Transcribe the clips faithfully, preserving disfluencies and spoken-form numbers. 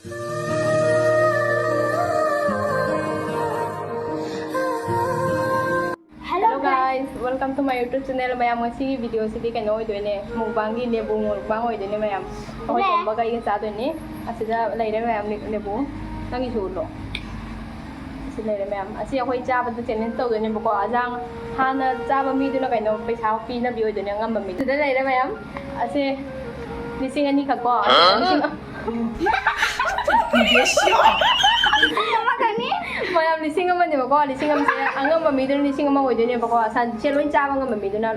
Hello guys, welcome to my YouTube channel. ꯃꯌꯥꯝ, ꯉꯁꯤꯒꯤ video ꯁꯤꯗꯤ ꯀꯩꯅꯣ ꯑꯣꯏꯗꯣꯏꯅꯦ, mukbang ꯒꯤ ꯅꯦꯕꯨ mukbang ꯑꯣꯏꯗꯣꯏꯅꯦ ꯃꯌꯥꯝ꯫ ꯑꯩꯈꯣꯏ ꯂꯦ꯫ ꯇꯣꯝꯕꯒ ꯑꯩꯒ ꯆꯥꯗꯣꯏꯅꯦ꯫ ꯑꯁꯤꯗ ꯂꯩꯔꯦ ꯃꯌꯥꯝ, ꯅꯦ-, ꯅꯦꯕꯨ꯫ ꯅꯪꯒꯤꯁꯨ ꯎꯠꯂꯣ꯫ ꯑꯁꯤ ꯂꯩꯔꯦ ꯃꯌꯥꯝ꯫ ꯑꯁꯤ ꯑꯩꯈꯣꯏ ꯆꯥꯕꯗ challenge ꯇꯧꯗꯣꯏꯅꯦꯕꯀꯣ꯫ ꯑꯖꯥꯡ ꯍꯥꯟꯅ ꯆꯥꯕ ꯃꯤꯗꯨꯅ ꯀꯩꯅꯣ ꯄꯩꯁꯥ ꯄꯤꯅꯕꯤ ꯑꯣꯏꯗꯣꯏꯅꯦ, ꯑꯉꯝꯕ ꯃꯤ꯫ ꯁꯤꯗ ꯂꯩꯔꯦ ꯃꯌꯥꯝ꯫ ꯑꯁꯤ ꯂꯤꯁꯤꯡ ꯑꯅꯤ ꯈꯛꯀꯣ꯫ ꯍꯥ? ꯂꯤꯁꯤꯡ ꯑ-, ꯃꯌꯥꯝ ꯂꯤꯁꯤꯡ ꯑꯃꯅꯦꯕꯀꯣ, ꯂꯤꯁꯤꯡ ꯑꯃꯁꯦ ꯑꯉꯝꯕ ꯃꯤꯗꯨꯅ ꯂꯤꯁꯤꯡ ꯑꯃ ꯑꯣꯏꯗꯣꯏꯅꯦꯕꯀꯣ, ꯁꯟꯁꯦ ꯂꯣꯏ ꯆꯥꯕ ꯉꯝꯕ ꯃꯤꯗꯨꯅ꯫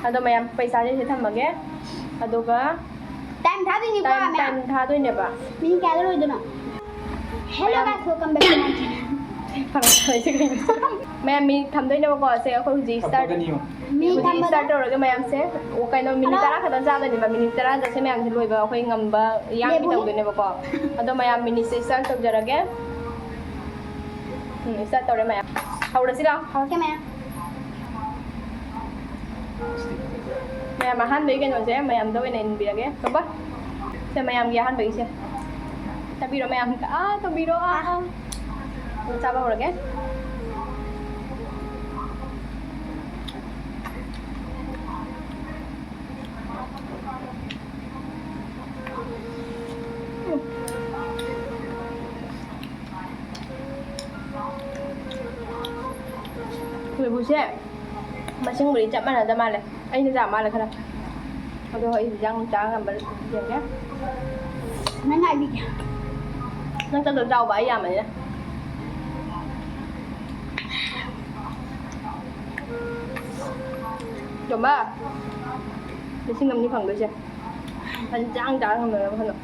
ꯑꯗꯣ ꯃꯌꯥꯝ ꯄꯩꯁꯥꯁꯦ ꯁꯤꯗ ꯊꯝꯃꯒꯦ, ꯑꯗꯨꯒ time ꯊꯥꯗꯣꯏꯅꯤꯀꯣ, time, ꯃꯌꯥꯝ꯫ Time ꯊꯥꯗꯣꯏꯅꯦꯕ꯫ Minute ꯀꯌꯥꯗ ꯂꯣꯏꯗꯣꯏꯅꯣ? Hello ꯃꯌꯥꯝ guys, welcome back to my channel. ꯐꯔꯛ ꯇꯥꯏꯁꯦ ꯀꯩꯅꯣ? ꯃꯌꯥꯝ minute ꯊꯝꯗꯣꯏꯅꯦꯕꯀꯣ, ꯁꯦ ꯑꯩꯈꯣꯏ ꯍꯧꯖꯤꯛ start ꯀꯞꯄꯛꯀꯅꯤꯌꯣ꯫ Minute ꯍꯧꯖꯤꯛ ꯊꯝꯕꯗ start ꯇꯧꯔꯒ ꯃꯌꯥꯝꯁꯦ, ꯑꯣ, ꯀꯩꯅꯣ, minute ꯍꯜꯂꯣ꯫ ꯇꯔꯥ ꯈꯛꯇꯪ ꯆꯥꯗꯣꯏꯅꯦꯕ, minute ꯇꯔꯥꯗ ꯁꯦ ꯃꯌꯥꯝꯁꯦ ꯂꯣꯏꯕ ꯑꯩꯈꯣꯏ ꯉꯝꯕ ꯌꯥꯡꯒꯤ ꯂꯦꯕꯨꯅꯦ꯫ ꯇꯧꯗꯣꯏꯅꯦꯕꯀꯣ꯫ ꯑꯗꯣ ꯃꯌꯥꯝ minute ꯁꯦ start ꯇꯧꯖꯔꯒꯦ꯫ ꯎꯝ, start ꯇꯧꯔꯦ ꯃꯌꯥꯝ꯫ ꯍꯧꯔꯁꯤꯔꯣ? ꯍꯧꯔꯁꯦ ꯃꯌꯥꯝ꯫ ꯃꯌꯥꯝ ꯑꯍꯥꯟꯕꯒꯤ ꯀꯩꯅꯣꯁꯦ ꯃꯌꯥꯝꯗ ꯑꯣꯏꯅ ꯏꯟꯕꯤꯔꯒꯦ꯫ ꯇꯣꯝꯕ, ꯁꯦ ꯃꯌꯥꯝꯒꯤ ꯑꯍꯥꯟꯕꯒꯤꯁꯦ꯫ ꯆꯥꯕꯤꯔꯣ ꯃꯌꯥꯝ꯫ ꯑꯥ, ꯇꯣꯝꯕꯤꯔꯣ꯫ ꯑꯥ, ꯑꯥ꯫ ꯑꯗꯨ ꯆꯥꯕ ꯍꯧꯔꯒꯦ꯫ ꯂꯦꯕꯨꯁꯦ ꯃꯁꯤꯡꯕꯨꯗꯤ ꯆꯞ ꯃꯥꯟꯅꯗ ꯃꯥꯜꯂꯦ꯫ ꯑꯩꯅ ꯆꯥ ꯃꯥꯜꯂꯦ ꯈꯔ꯫ ꯑꯗꯣ ꯑꯩ ꯍꯤꯟꯖꯥꯡ ꯆꯥ ꯉꯝꯕ ꯌꯦꯡꯒꯦ꯫ ꯅꯪ ꯉꯥꯏꯕꯤꯒꯦ꯫ ꯅꯪ ꯆꯠꯂꯣ ꯆꯥꯎꯕ, ꯑꯩ ꯌꯥꯝꯕꯅꯤꯅ꯫ ꯇꯣꯝꯕ, ꯂꯤꯁꯤꯡ ꯑꯃꯅꯤ ꯐꯪꯗꯣꯏꯁꯦ꯫ ꯍꯤꯟꯖꯥꯡ ꯆꯥ ꯉꯝꯗꯅꯕ ꯍꯣꯠꯅꯧ꯫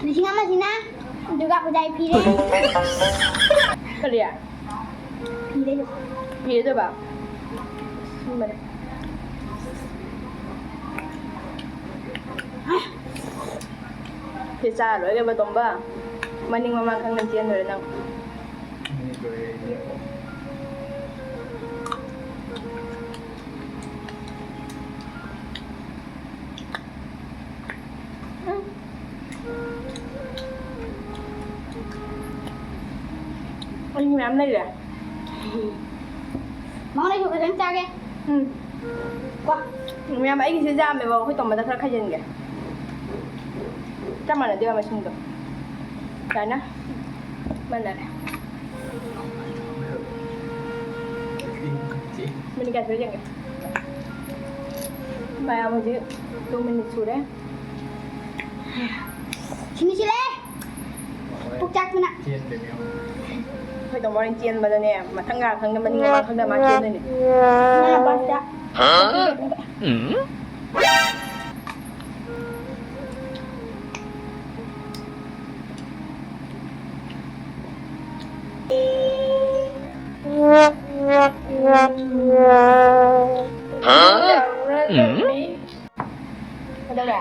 ꯂꯤꯁꯤꯡ ꯑꯃꯁꯤꯅ ꯗꯨꯔꯒꯥ ꯄꯨꯖꯥꯒꯤ ꯐꯤꯔꯦ꯫ ꯀꯔꯤ? ꯐꯤꯔꯦ꯫ ꯐꯤꯔꯦ ꯇꯧꯕ? ꯁꯤꯃꯅꯦ꯫ ꯁꯤ ꯆꯥ ꯂꯣꯏꯔꯦꯕ, ꯇꯣꯝꯕ꯫ ꯃꯅꯤꯡ ꯃꯃꯥꯡ ꯈꯪꯗꯅ ꯆꯦꯟꯗꯣꯔꯦ ꯅꯪ꯫ ꯎꯝ꯫ ꯑꯩ ꯃꯌꯥꯝ ꯂꯩꯔꯦ꯫ ꯃꯉꯣꯟꯗꯁꯨ ꯈꯤꯇꯪ ꯆꯥꯒꯦ꯫ ꯎꯝ꯫ ꯀꯣ꯫ ꯃꯌꯥꯝ ꯑꯩꯒꯤꯁꯦ ꯌꯥꯝꯃꯦꯕ, ꯑꯩꯈꯣꯏ ꯇꯣꯝꯕꯗ ꯈꯔ ꯈꯥꯏꯖꯤꯟꯒꯦ꯫ ꯆꯞ ꯃꯥꯟꯅꯗꯦꯕ ꯃꯁꯤꯡꯗꯣ꯫ ꯌꯥꯅ? ꯃꯥꯟꯅꯔꯦ꯫ ꯃꯤꯅꯤꯠ ꯀꯌꯥ ꯁꯨꯔꯦ ꯌꯦꯡꯒꯦ꯫ ꯃꯌꯥꯝ ꯍꯧꯖꯤꯛ two minute ꯁꯨꯔꯦ꯫ ꯁꯤꯃꯤꯁꯤꯂꯦ꯫ ꯄꯨꯛꯆꯥꯛꯇꯨꯅ꯫ ꯆꯦꯟꯗꯣꯏꯅꯦ ꯑꯃꯨꯛ꯫ ꯑꯩꯈꯣꯏ ꯇꯥꯃꯣ ꯍꯣꯔꯦꯟ ꯆꯦꯟꯕꯗꯅꯦ, ꯃꯊꯪ ꯉꯥ ꯈꯪꯗꯦ, ꯃꯅꯤꯡ ꯃꯃꯥꯡ ꯈꯪꯗꯦ, ꯃꯥ ꯆꯦꯟꯗꯣꯏꯅꯦ꯫ ꯃꯥ ꯕꯁꯇ꯫ ꯎꯝ꯫ ꯀꯩꯗꯧꯔꯦ?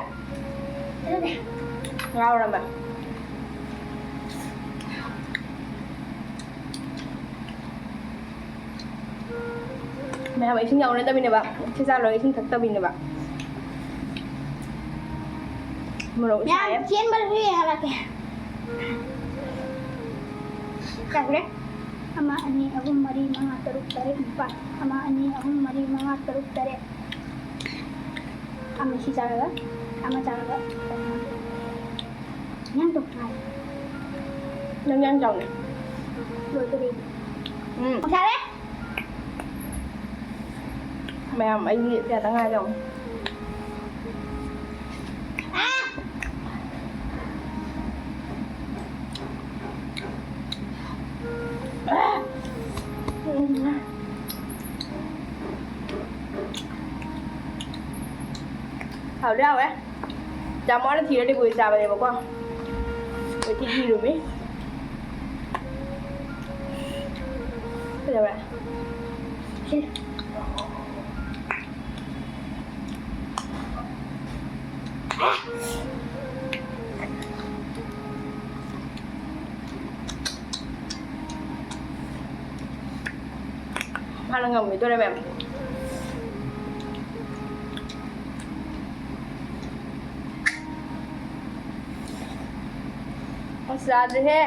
ꯉꯥꯎꯔꯕ? ꯃꯌꯥꯝ ꯏꯁꯤꯡ ꯌꯥꯎꯅꯗꯕꯤꯅꯦꯕ꯫ ꯁꯤ ꯆꯥ ꯂꯣꯏꯔ ꯏꯁꯤꯡ ꯊꯛꯇꯕꯤꯅꯦꯕ꯫ ꯃꯣꯔꯣꯛ ꯃꯌꯥꯝ ꯁꯥꯏꯌꯦ꯫ ꯆꯦꯟꯕꯗꯁꯨ ꯌꯦꯡꯍꯜꯂꯛꯀꯦ꯫ ꯀꯌꯥ ꯁꯨꯔꯦ? ꯑꯃ, ꯑꯅꯤ, ꯑꯍꯨꯝ, ꯃꯔꯤ, ꯃꯉꯥ, ꯇꯔꯨꯛ, ꯇꯔꯦꯠ, ꯅꯤꯄꯥꯜ꯫ ꯑꯃ, ꯑꯅꯤ, ꯑꯍꯨꯝ, ꯃꯔꯤ, ꯃꯉꯥ, ꯇꯔꯨꯛ, ꯇꯔꯦꯠ꯫ ꯑꯃ ꯁꯤ ꯆꯥꯔꯒ, ꯑꯃ ꯆꯥꯔꯒ, ꯅꯪ ꯇꯣꯛꯈꯥꯏ꯫ ꯅꯪ ꯌꯥꯝ ꯆꯥꯎꯅ꯫ ꯂꯣꯏꯗꯣꯔꯦ꯫ ꯎꯝ꯫ ꯆꯥꯔꯦ꯫ ꯃꯌꯥꯝ, ꯑꯩꯒꯤ ꯀꯌꯥꯇ ꯉꯥꯏꯔꯦ ꯌꯦꯡꯉꯣ꯫ ꯑꯥ! ꯍꯥꯎꯗꯤ ꯍꯥꯎꯋꯦ꯫ ꯌꯥꯝ ꯋꯥꯅ ꯊꯤꯔ ꯂꯤꯕꯨ ꯆꯥꯕꯅꯦꯕꯀꯣ꯫ ꯑꯩꯈꯣꯏ ꯊꯤꯔꯨꯃꯤ꯫ ꯀꯩꯗꯧꯔꯦ? ꯁꯤ꯫ ꯉꯝꯈꯤꯗꯣꯔꯦ, ꯃꯌꯥꯝ꯫ ꯑꯁ, ꯌꯥꯗ꯭ꯔꯦꯍꯦ꯫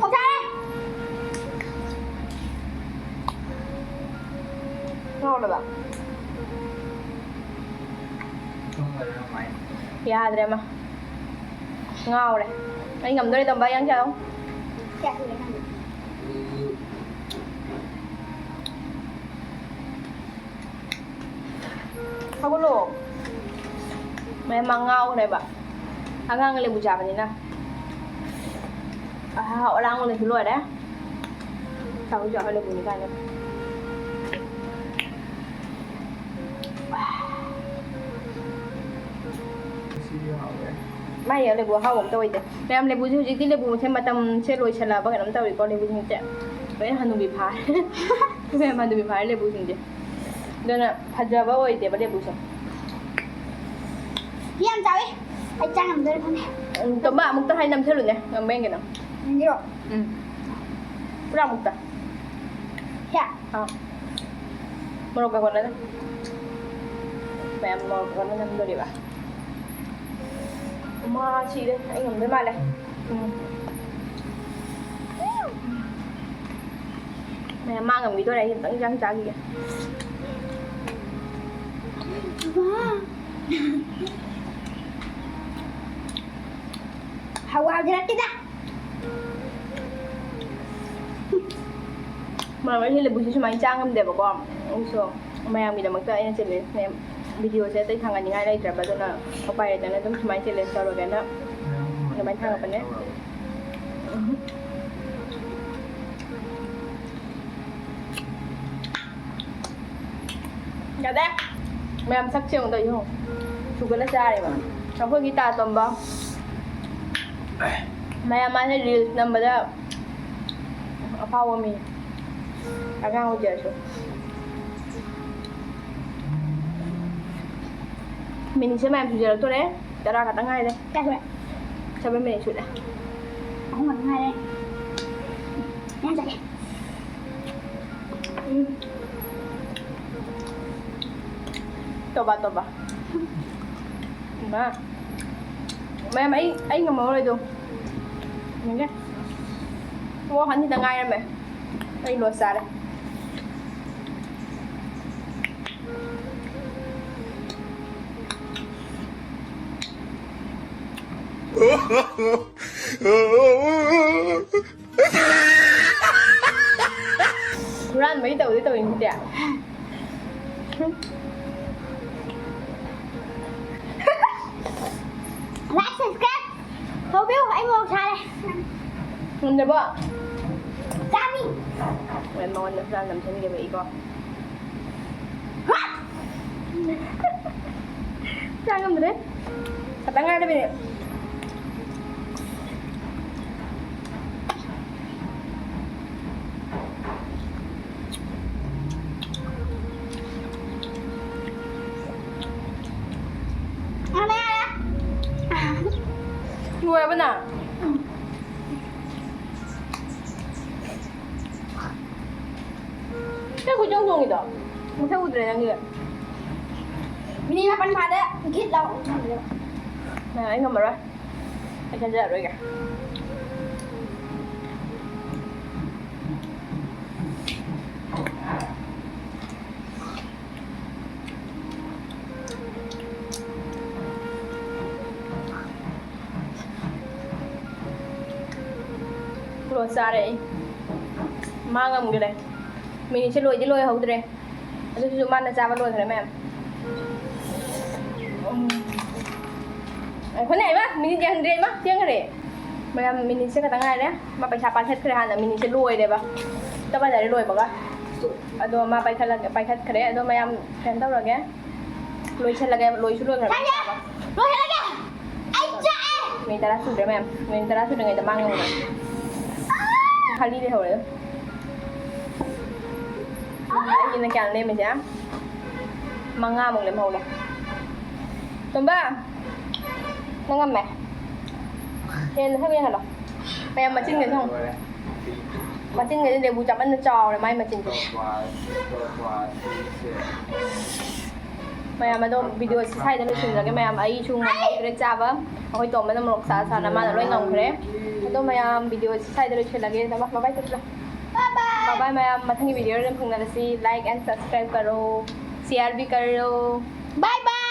ꯄꯣꯛꯊꯥꯔꯦ꯫ ꯉꯥꯎꯔꯕ? ꯌꯥꯗ꯭ꯔꯦ ꯑꯃ꯫ ꯉꯥꯎꯔꯦ꯫ ꯑꯩ ꯉꯝꯗꯣꯔꯦ, ꯇꯣꯝꯕ, ꯌꯥꯡ ꯆꯥꯎ꯫ ꯍꯧꯒꯠꯂꯣ꯫ ꯃꯌꯥꯝ ꯃꯥ ꯉꯥꯎꯈ꯭ꯔꯦꯕ꯫ ꯑꯉꯥꯡ ꯂꯦꯕꯨ ꯆꯥꯕꯅꯤꯅ꯫ ꯑꯍꯥ, ꯑꯔꯥꯡꯕꯅꯁꯨ ꯂꯣꯏꯔꯦ꯫ ꯆꯥꯎ, ꯆꯥꯎ, ꯂꯦꯕꯨꯅꯤ ꯀꯥꯏꯅ꯫ ꯃꯥꯏ ꯂꯦꯕꯨ ꯑꯍꯥꯎꯕ ꯑꯝꯇ ꯑꯣꯏꯗꯦ꯫ ꯃꯌꯥꯝ ꯂꯦꯕꯨꯁꯦ ꯍꯧꯖꯤꯛꯇꯤ ꯂꯦꯕꯨꯁꯦ ꯃꯇꯝꯁꯦ ꯂꯣꯏꯁꯜꯂꯛꯑꯕ ꯀꯩꯅꯣꯝ ꯇꯧꯔꯤꯀꯣ, ꯂꯦꯕꯨꯁꯤꯡꯁꯦ꯫ ꯂꯣꯏꯅ ꯍꯅꯨꯕꯤ ꯐꯥꯔꯦ꯫ ꯃꯌꯥꯝ ꯍꯅꯨꯕꯤ ꯐꯥꯔꯦ ꯂꯦꯕꯨꯁꯤꯡꯁꯦ꯫ ꯑꯗꯨꯅ ꯐꯖꯕ ꯑꯣꯏꯗꯦꯕ ꯂꯦꯕꯨꯁꯦ꯫ ꯌꯥꯝ ꯆꯥꯎꯋꯤ꯫ ꯑꯩ ꯆꯥ ꯉꯝꯗꯣꯏꯔꯥ ꯈꯪꯗꯦ꯫ ꯎꯝ, ꯇꯣꯝꯕ, ꯑꯃꯨꯛꯇ ꯍꯥꯏ ꯅꯝꯁꯜꯂꯨꯅꯦ, ꯉꯝꯕ꯭ꯔꯥ ꯌꯦꯡꯒꯦ ꯅꯪ꯫ ꯌꯦꯡꯒꯦꯔꯣ? ꯎꯝ꯫ ꯄꯨꯔꯥ ꯑꯃꯨꯛꯇ꯫ ꯁꯦ? ꯑꯥ꯫ ꯃꯣꯔꯣꯛꯀ ꯀꯣꯟꯅꯗꯦ꯫ ꯃꯌꯥꯝ ꯃꯣꯔꯣꯛꯀ ꯀꯣꯟꯅ ꯅꯝꯗꯣꯔꯤꯕ꯫ ꯃꯥ ꯁꯤꯔꯦ꯫ ꯑꯩ ꯉꯝꯗꯣꯏ ꯃꯥꯜꯂꯦ꯫ ꯎꯝ꯫ ꯃꯌꯥꯝ ꯃꯥ ꯉꯝꯈꯤꯗꯣꯔꯦ꯫ ꯑꯩ ꯑꯝꯇꯪ ꯏꯟꯖꯥꯡ ꯆꯥꯈꯤꯒꯦ꯫ ꯍꯋꯥꯏꯁꯤꯔꯛꯇꯦꯗ꯫ ꯃꯔꯛ ꯑꯩꯁꯦ ꯂꯦꯕꯨꯁꯦ ꯁꯨꯃꯥꯏꯅ ꯆꯥ ꯉꯝꯗꯦꯕꯀꯣ꯫ ꯑꯩꯁꯨ ꯃꯌꯥꯝꯒꯤꯗꯃꯛꯇ ꯑꯩꯅ ꯆꯦꯂꯦꯟꯖꯅꯦ꯫ ꯚꯤꯗꯤꯑꯣꯁꯦ ꯑꯇꯩ ꯊꯥꯡꯒꯠꯅꯤꯡꯉꯥꯏ ꯂꯩꯇ꯭ꯔꯕ, ꯑꯗꯨꯅ ꯎꯄꯥꯏ ꯂꯩꯇꯅ ꯑꯗꯨꯝ ꯁꯨꯃꯥꯏꯅ ꯆꯦꯂꯦꯟꯖ ꯇꯧꯔꯒꯦꯅ ꯑꯗꯨꯃꯥꯏꯅ ꯊꯥꯡꯒꯠꯄꯅꯦ꯫ ꯎꯝ꯫ ꯌꯥꯗꯦ꯫ ꯃꯌꯥꯝ ꯁꯛꯁꯦ ꯑꯃꯨꯛꯇ ꯌꯦꯡꯉꯣ꯫ ꯁꯨꯒꯠꯂ ꯆꯥꯔꯦꯕ꯫ ꯑꯩꯈꯣꯏꯒꯤ ꯇꯥ ꯇꯣꯝꯕ꯫ ꯃꯌꯥꯝ ꯃꯥꯁꯦ ꯔꯤꯜꯁ ꯅꯝꯕꯗ ꯑꯐꯥꯎꯕ ꯃꯤ꯫ ꯑꯉꯥꯡ ꯑꯣꯏꯖꯔꯁꯨ꯫ ꯃꯤꯅꯤꯠꯁꯦ ꯃꯌꯥꯝ ꯁꯨꯖꯔꯛꯇꯣꯔꯦ꯫ ꯇꯔꯥ ꯈꯛꯇꯪ ꯉꯥꯏꯔꯦ꯫ ꯀꯌꯥ ꯁꯨꯔꯦ? ꯁꯚꯦꯟ ꯃꯤꯅꯤꯠ ꯁꯨꯔꯦ꯫ ꯑꯍꯨꯝ ꯈꯛꯇꯪ ꯉꯥꯏꯔꯦ꯫ ꯌꯥꯝ ꯆꯠꯂꯦ꯫ ꯇꯣꯕꯥ, ꯇꯣꯕꯥ꯫ ꯏꯃꯥ꯫ ꯃꯌꯥꯝ, ꯑꯩ, ꯑꯩ ꯉꯝꯃꯔꯣꯏ ꯑꯗꯣ꯫ ꯌꯦꯡꯒꯦ꯫ ꯑꯣ, ꯑꯅꯤꯗ ꯉꯥꯏꯔꯝꯃꯦ꯫ ꯑꯩ ꯂꯣꯏ ꯆꯥꯔꯦ꯫ ꯍꯨꯔꯥꯟꯕꯒꯤ ꯇꯧꯗꯤ ꯇꯧꯔꯤꯅꯤꯗꯤ꯫ Like, subscribe ꯇꯧꯕꯤꯌꯨ, ꯑꯩ ꯃꯣꯔꯣꯛ ꯁꯥꯔꯦ꯫ ꯉꯝꯗ꯭ꯔꯕꯣ? ꯆꯥꯅꯤ꯫ ꯍꯣꯔꯦꯟ ꯃꯉꯣꯟꯗ ꯍꯨꯔꯥꯟ ꯅꯝꯁꯤꯟꯒꯦꯕ ꯑꯩꯀꯣ꯫ ꯍꯥ! ꯆꯥ ꯉꯝꯗ꯭ꯔꯦ꯫ ꯈꯇꯪ ꯉꯥꯏꯔꯕꯅꯦ꯫ ꯂꯣꯏꯔꯕ ꯅꯪ? ꯀꯩ ꯈꯨꯆꯣꯡ ꯆꯣꯡꯉꯤꯗꯣ? ꯃꯁꯛ ꯎꯗ꯭ꯔꯦ ꯅꯪꯒꯤ꯫ ꯃꯤꯅꯤꯠ ꯃꯥꯄꯟ ꯐꯥꯗꯦ꯫ ꯒꯤꯠ ꯂꯥꯎ꯫ ꯅꯪ ꯑꯩ ꯉꯝꯃꯔꯣꯏ꯫ ꯑꯩ ꯆꯦꯟꯖꯔꯔꯣꯏꯒꯦ꯫ ꯂꯣꯏ ꯆꯥꯔꯦ ꯑꯩ꯫ ꯃꯥ ꯉꯝꯈ꯭ꯔꯦ꯫ ꯃꯤꯅꯤꯠꯁꯦ ꯂꯣꯏꯗꯤ ꯂꯣꯏꯍꯧꯗ꯭ꯔꯦ꯫ ꯑꯗꯨꯁꯨ ꯃꯥꯅ ꯆꯥꯕ ꯂꯣꯏꯈ꯭ꯔꯦ ꯃꯌꯥꯝ꯫ ꯎꯝ꯫ ꯉꯥꯏꯈꯣꯅꯦ, ꯏꯃꯥ, ꯃꯤꯅꯤꯠ ꯌꯥꯝꯗ꯭ꯔꯦ, ꯏꯃꯥ, ꯊꯦꯡꯈ꯭ꯔꯦ꯫ ꯃꯌꯥꯝ, ꯃꯤꯅꯤꯠꯁꯦ ꯈꯛꯇ ꯉꯥꯏꯔꯦ꯫ ꯃꯥ ꯄꯩꯁꯥ ꯄꯥꯏꯈꯠꯈ꯭ꯔꯦ ꯍꯥꯟꯅ, ꯃꯤꯅꯤꯠꯁꯦ ꯂꯣꯏꯔꯦꯕ꯫ ꯆꯞ ꯃꯥꯟꯅꯔꯦ ꯂꯣꯏꯕꯒ꯫ ꯑꯗꯣ ꯃꯥ ꯄꯥꯏꯈꯠꯂꯒ, ꯄꯥꯏꯈꯠꯈ꯭ꯔꯦ꯫ ꯑꯗꯣ ꯃꯌꯥꯝ ꯀꯩꯅꯣ ꯇꯧꯔꯒꯦ꯫ ꯂꯣꯏꯁꯤꯜꯂꯒꯦ, ꯂꯣꯏꯁꯨ ꯂꯣꯏꯈ꯭ꯔꯦ꯫ ꯂꯣꯏꯁꯤꯜꯂꯒꯦ꯫ ꯑꯩ ꯆꯥꯛꯑꯦ꯫ ꯃꯤꯅꯤꯠ ꯇꯔꯥ ꯁꯨꯗ꯭ꯔꯦ ꯃꯌꯥꯝ꯫ ꯃꯤꯅꯤꯠ ꯇꯔꯥ ꯁꯨꯗ꯭ꯔꯤꯉꯩꯗ ꯃꯥ ꯉꯝꯈ꯭ꯔꯦ꯫ ꯈꯥꯂꯤ ꯂꯩꯍꯧꯔꯦ꯫ ꯑꯩꯒꯤꯅ ꯀꯌꯥꯅꯣ ꯂꯦꯝꯃꯤꯁꯦ? ꯃꯉꯥꯃꯨꯛ ꯂꯦꯝꯍꯧꯔꯦ꯫ ꯇꯣꯝꯕ, ꯅꯪ ꯉꯝꯃꯦ꯫ ꯍꯦꯟ ꯍꯦꯟ ꯌꯦꯡꯍꯜꯂꯣ꯫ ꯃꯌꯥꯝ ꯃꯆꯤꯟꯒꯁꯦ ꯌꯦꯡꯉꯣ꯫ ꯃꯆꯤꯟꯒꯁꯦ ꯂꯦꯕꯨ ꯆꯥꯃꯟꯗ ꯆꯥꯎꯔꯦ ꯃꯥꯏ ꯃꯆꯤꯟꯁꯦ꯫ ꯃꯌꯥꯝ ꯑꯗꯣ ꯚꯤꯗꯤꯑꯣꯁꯤ ꯁ꯭ꯋꯥꯏꯗ ꯂꯣꯏꯁꯤꯟꯖꯔꯒꯦ ꯃꯌꯥꯝ꯫ ꯑꯩꯁꯨ ꯉꯝꯈ꯭ꯔꯦ ꯆꯥꯕ꯫ ꯑꯩꯈꯣꯏ ꯇꯣꯝꯕꯅ ꯃꯣꯔꯣꯛ ꯆꯥ ꯆꯥꯅ ꯃꯥꯅ ꯂꯣꯏ ꯉꯝꯈ꯭ꯔꯦ꯫ ꯑꯗꯣ ꯃꯌꯥꯝ ꯚꯤꯗꯤꯑꯣꯁꯤ ꯁ꯭ꯋꯥꯏꯗ ꯂꯣꯏꯁꯤꯜꯂꯒꯦ꯫ ꯕꯥꯏ ꯕꯥꯏ ꯆꯠꯂꯣ꯫ ꯕꯥꯏ ꯕꯥꯏ ꯃꯌꯥꯝ, ꯃꯊꯪꯒꯤ ꯚꯤꯗꯤꯑꯣꯗ ꯐꯪꯅꯔꯁꯤ꯫ Like and subscribe करो, share भी करो। Bye bye.